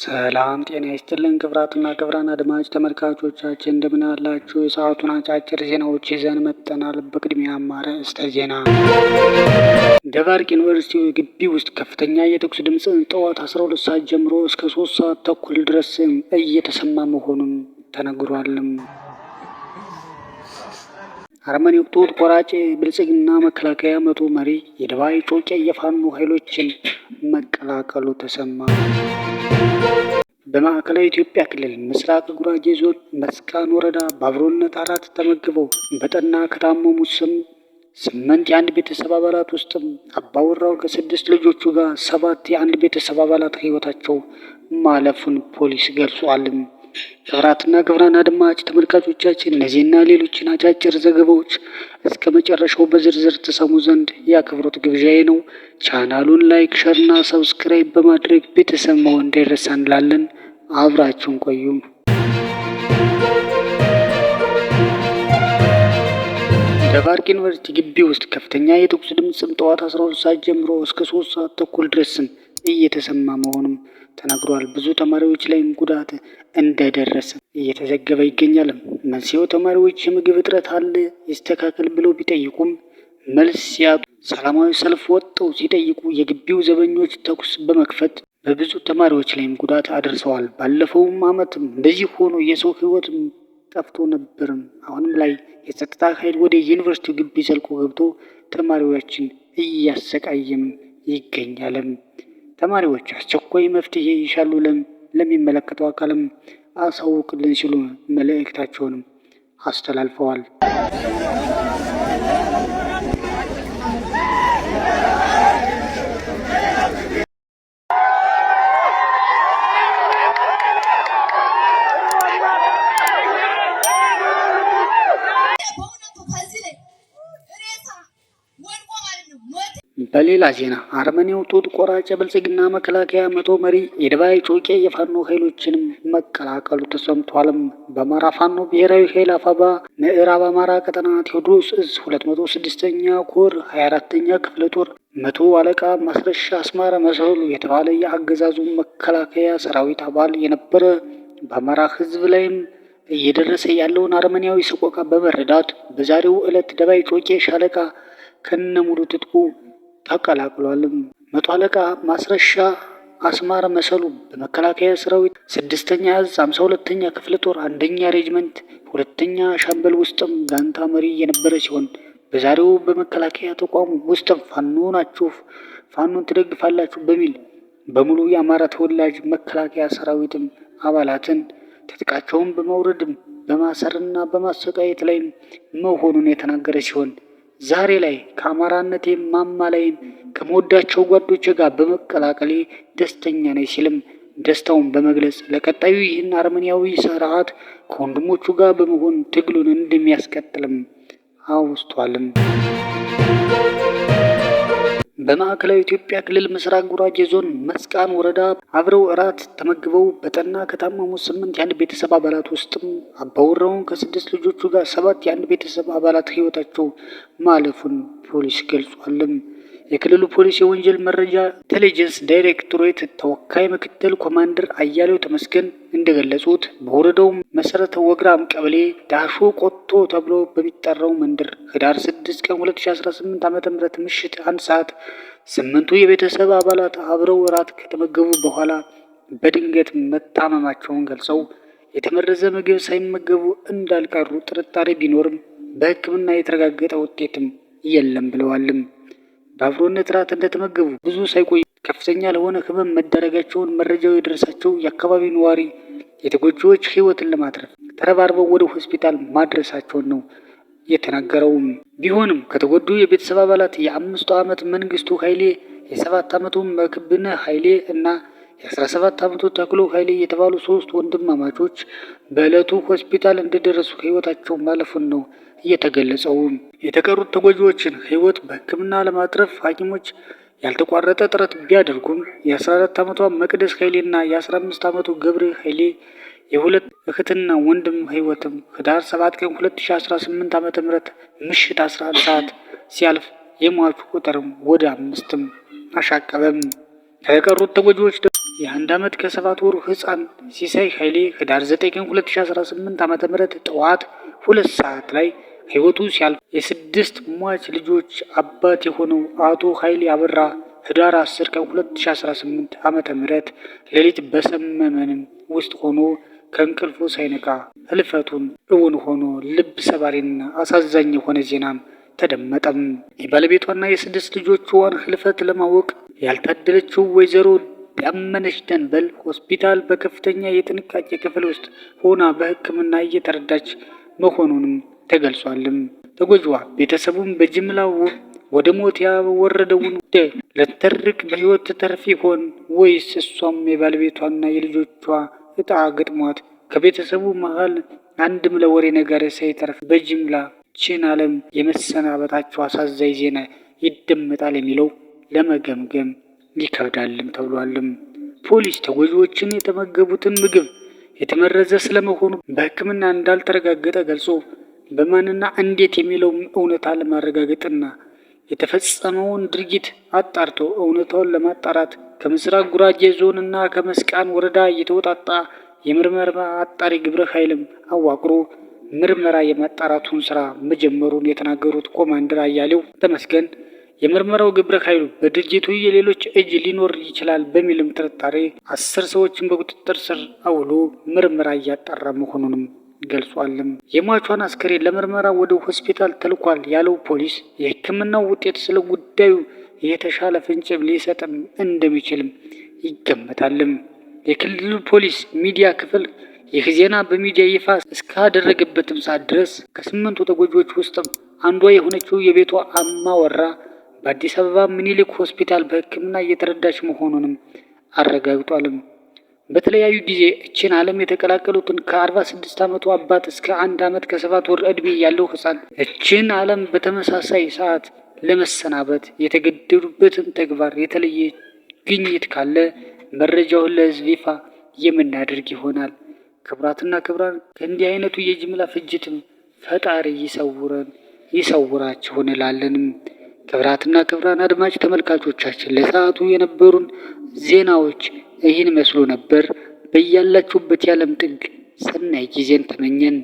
ሰላም ጤና ይስጥልን ክቡራትና ክቡራን አድማጭ ተመልካቾቻችን እንደምን አላችሁ? የሰዓቱን አጫጭር ዜናዎች ይዘን መጥተናል። በቅድሚያ አርዕስተ ዜና። ደባርቅ ዩኒቨርሲቲ ግቢ ውስጥ ከፍተኛ የተኩስ ድምፅ ጠዋት 12 ሰዓት ጀምሮ እስከ 3 ሰዓት ተኩል ድረስ እየተሰማ መሆኑን ተነግሯልም። አረመኔው ጡት ቆራጭ ብልጽግና መከላከያ 100 መሪ የደባይ ጮቄ የፋኖ ኃይሎችን መቀላቀሉ ተሰማ። በማዕከላዊ ኢትዮጵያ ክልል ምስራቅ ጉራጌ ዞን መስቃን ወረዳ በአብሮነት አራት ተመግበው በጠና ከታመሙ ስም 8 የአንድ ቤተሰብ አባላት ውስጥም አባወራው ከስድስት ልጆቹ ጋር 7 የአንድ ቤተሰብ አባላት ህይወታቸው ማለፉን ፖሊስ ገልጿል። ክቡራትና ክቡራን አድማጭ ተመልካቾቻችን እነዚህና ሌሎችን አጫጭር ዘገባዎች እስከ መጨረሻው በዝርዝር ትሰሙ ዘንድ የአክብሮት ግብዣዬ ነው። ቻናሉን like፣ share ና subscribe በማድረግ ቤተሰብ መሆን እንዳይረሳ እንላለን። አብራችሁን ቆዩም። ደባርቅ ዩኒቨርሲቲ ግቢ ውስጥ ከፍተኛ የተኩስ ድምፅም ጠዋት 12 ሰዓት ጀምሮ እስከ 3 ሰዓት ተኩል ድረስም እየተሰማ መሆኑም ተናግሯል። ብዙ ተማሪዎች ላይም ጉዳት እንደደረሰ እየተዘገበ ይገኛል። መንስኤው ተማሪዎች የምግብ እጥረት አለ ይስተካከል ብለው ቢጠይቁም መልስ ሲያጡ ሰላማዊ ሰልፍ ወጥተው ሲጠይቁ የግቢው ዘበኞች ተኩስ በመክፈት በብዙ ተማሪዎች ላይም ጉዳት አድርሰዋል። ባለፈውም ዓመትም እንደዚህ ሆኖ የሰው ሕይወት ጠፍቶ ነበርም። አሁንም ላይ የጸጥታ ኃይል ወደ ዩኒቨርሲቲው ግቢ ዘልቆ ገብቶ ተማሪዎችን እያሰቃየም ይገኛልም። ተማሪዎች አስቸኳይ መፍትሄ ይሻሉ፣ ለሚመለከተው አካልም አሳውቅልን ሲሉ መልእክታቸውንም አስተላልፈዋል። በሌላ ዜና አረመኔው ጡት ቆራጭ የብልጽግና መከላከያ 100 መሪ የደባይ ጮቄ የፋኖ ኃይሎችንም መቀላቀሉ ተሰምቷልም። በአማራ ፋኖ ብሔራዊ ኃይል አፋባ ምዕራብ አማራ ቀጠና ቴዎድሮስ እዝ 206ኛ ኮር 24ኛ ክፍለ ጦር 100 አለቃ ማስረሻ አስማረ መሰሉ የተባለ የአገዛዙ መከላከያ ሰራዊት አባል የነበረ በአማራ ሕዝብ ላይም እየደረሰ ያለውን አረመኔያዊ ሰቆቃ በመረዳት በዛሬው ዕለት ደባይ ጮቄ ሻለቃ ከነሙሉ ትጥቁ ተቀላቅሏልም። 100 አለቃ ማስረሻ አስማረ መሰሉ በመከላከያ ሰራዊት 6ኛ እዝ 52ኛ ክፍለ ጦር 1ኛ ሬጅመንት 2ኛ ሻምበል ውስጥም ጋንታ መሪ የነበረ ሲሆን በዛሬው በመከላከያ ተቋሙ ውስጥም ፋኖ ናችሁ፣ ፋኖን ትደግፋላችሁ በሚል በሙሉ የአማራ ተወላጅ መከላከያ ሰራዊትም አባላትን ትጥቃቸውን በማውረድም በማሰርና በማሰቃየት ላይ መሆኑን የተናገረ ሲሆን ዛሬ ላይ ከአማራነቴ ማማ ላይም ከመወዳቸው ጓዶቼ ጋር በመቀላቀሌ ደስተኛ ነኝ ሲልም ደስታውን በመግለጽ ለቀጣዩ ይህን አረመኔያዊ ስርዓት ከወንድሞቹ ጋር በመሆን ትግሉን እንደሚያስቀጥልም አውስቷልም። በማዕከላዊ ኢትዮጵያ ክልል ምስራቅ ጉራጌ ዞን መስቃን ወረዳ አብረው እራት ተመግበው በጠና ከታመሙ 8 የአንድ ቤተሰብ አባላት ውስጥም አባወራውን ከስድስት ልጆቹ ጋር 7 የአንድ ቤተሰብ አባላት ሕይወታቸው ማለፉን ፖሊስ ገልጿልም። የክልሉ ፖሊስ የወንጀል መረጃ ኢንቴሊጀንስ ዳይሬክቶሬት ተወካይ ምክትል ኮማንደር አያሌው ተመስገን እንደገለጹት በወረዳው መሰረተ ወግራም ቀበሌ ዳሾ ቆቶ ተብሎ በሚጠራው መንደር ህዳር 6 ቀን 2018 ዓ.ም ምሽት 1 ሰዓት 8ቱ የቤተሰብ አባላት አብረው እራት ከተመገቡ በኋላ በድንገት መታመማቸውን ገልጸው የተመረዘ ምግብ ሳይመገቡ እንዳልቀሩ ጥርጣሬ ቢኖርም በሕክምና የተረጋገጠ ውጤትም የለም ብለዋልም። በአብሮነት ራት እንደተመገቡ ብዙ ሳይቆይ ከፍተኛ ለሆነ ህመም መዳረጋቸውን መረጃው የደረሳቸው የአካባቢው ነዋሪ የተጎጂዎች ህይወትን ለማትረፍ ተረባርበው ወደ ሆስፒታል ማድረሳቸውን ነው የተናገረውም። ቢሆንም ከተጎዱ የቤተሰብ አባላት የ5 ዓመት መንግስቱ ኃይሌ፣ የ7 ዓመቱ መክብነ ኃይሌ እና የ17 ዓመቱ ተክሎ ኃይሌ የተባሉ ሶስት ወንድማማቾች በዕለቱ ሆስፒታል እንደደረሱ ህይወታቸው ማለፉን ነው እየተገለጸው። የተቀሩት ተጎጂዎችን ህይወት በሕክምና ለማትረፍ ሐኪሞች ያልተቋረጠ ጥረት ቢያደርጉም የ14 ዓመቷ መቅደስ ኃይሌና የ15 ዓመቱ ገብረ ኃይሌ የሁለት እህትና ወንድም ህይወትም ህዳር 7 ቀን 2018 ዓ.ም ምሽት 11 ሰዓት ሲያልፍ የሟቹ ቁጥርም ወደ 5ም አሻቀበም። ከቀሩት ተጎጂዎች የ1 ዓመት ከ7 ወሩ ህፃን ሲሳይ ኃይሌ ህዳር 9 ቀን 2018 ዓ.ም ጠዋት 2 ሰዓት ላይ ህይወቱ ሲያልፍ፣ የስድስት ሟች ልጆች አባት የሆነው አቶ ኃይሌ አበራ ህዳር 10 ቀን 2018 ዓ.ም ሌሊት በሰመመንም ውስጥ ሆኖ ከእንቅልፉ ሳይነቃ ህልፈቱን እውን ሆኖ ልብ ሰባሪና አሳዛኝ የሆነ ዜናም ተደመጠም። የባለቤቷና የስድስት ልጆቿን ህልፈት ለማወቅ ያልታደለችው ወይዘሮ ዳመነች ደንበል ሆስፒታል በከፍተኛ የጥንቃቄ ክፍል ውስጥ ሆና በሕክምና እየተረዳች መሆኑንም ተገልጿልም። ተጎጂዋ ቤተሰቡን በጅምላ ወደ ሞት ያወረደውን ልትተርክ በህይወት ትተርፍ ይሆን ወይስ እሷም የባለቤቷና የልጆቿ እጣ ገጥሟት ከቤተሰቡ መሃል አንድም ለወሬ ነጋሪ ሳይተርፍ በጅምላ ችን ዓለም የመሰናበታቸው አሳዛኝ ዜና ይደመጣል የሚለው ለመገምገም ይከብዳልም ተብሏልም። ፖሊስ ተጎጂዎችን የተመገቡትን ምግብ የተመረዘ ስለመሆኑ በሕክምና እንዳልተረጋገጠ ገልጾ በማንና እንዴት የሚለው እውነታ ለማረጋገጥና የተፈጸመውን ድርጊት አጣርቶ እውነታውን ለማጣራት ከምስራቅ ጉራጌ ዞን እና ከመስቃን ወረዳ የተውጣጣ የምርመራ አጣሪ ግብረ ኃይልም አዋቅሮ ምርመራ የማጣራቱን ስራ መጀመሩን የተናገሩት ኮማንደር አያሌው ተመስገን፣ የምርመራው ግብረ ኃይሉ በድርጊቱ የሌሎች እጅ ሊኖር ይችላል በሚልም ጥርጣሬ 10 ሰዎችን በቁጥጥር ስር አውሎ ምርመራ እያጣራ መሆኑንም ገልጿልም። የሟቿን አስከሬን ለምርመራ ወደ ሆስፒታል ተልኳል ያለው ፖሊስ፣ የሕክምናው ውጤት ስለ ጉዳዩ የተሻለ ፍንጭ ሊሰጥም እንደሚችልም ይገመታልም። የክልሉ ፖሊስ ሚዲያ ክፍል ይህ ዜና በሚዲያ ይፋ እስካደረገበትም ሰዓት ድረስ ከስምንቱ ተጎጂዎች ውስጥም አንዷ የሆነችው የቤቷ አማወራ በአዲስ አበባ ምኒልክ ሆስፒታል በሕክምና እየተረዳች መሆኑንም አረጋግጧልም። በተለያዩ ጊዜ እችን ዓለም የተቀላቀሉትን ከ46 ዓመቱ አባት እስከ 1 ዓመት ከ7 ወር ዕድሜ ያለው ሕፃን እችን ዓለም በተመሳሳይ ሰዓት ለመሰናበት የተገደዱበትን ተግባር የተለየ ግኝት ካለ መረጃውን ለሕዝብ ይፋ የምናደርግ ይሆናል። ክቡራትና ክቡራን፣ ከእንዲህ አይነቱ የጅምላ ፍጅትም ፈጣሪ ይሰውረን ይሰውራችሁ እንላለንም። ክቡራትና ክቡራን አድማጭ ተመልካቾቻችን፣ ለሰዓቱ የነበሩን ዜናዎች ይህን መስሎ ነበር። በያላችሁበት የዓለም ጥግ ሰናይ ጊዜን ተመኘን።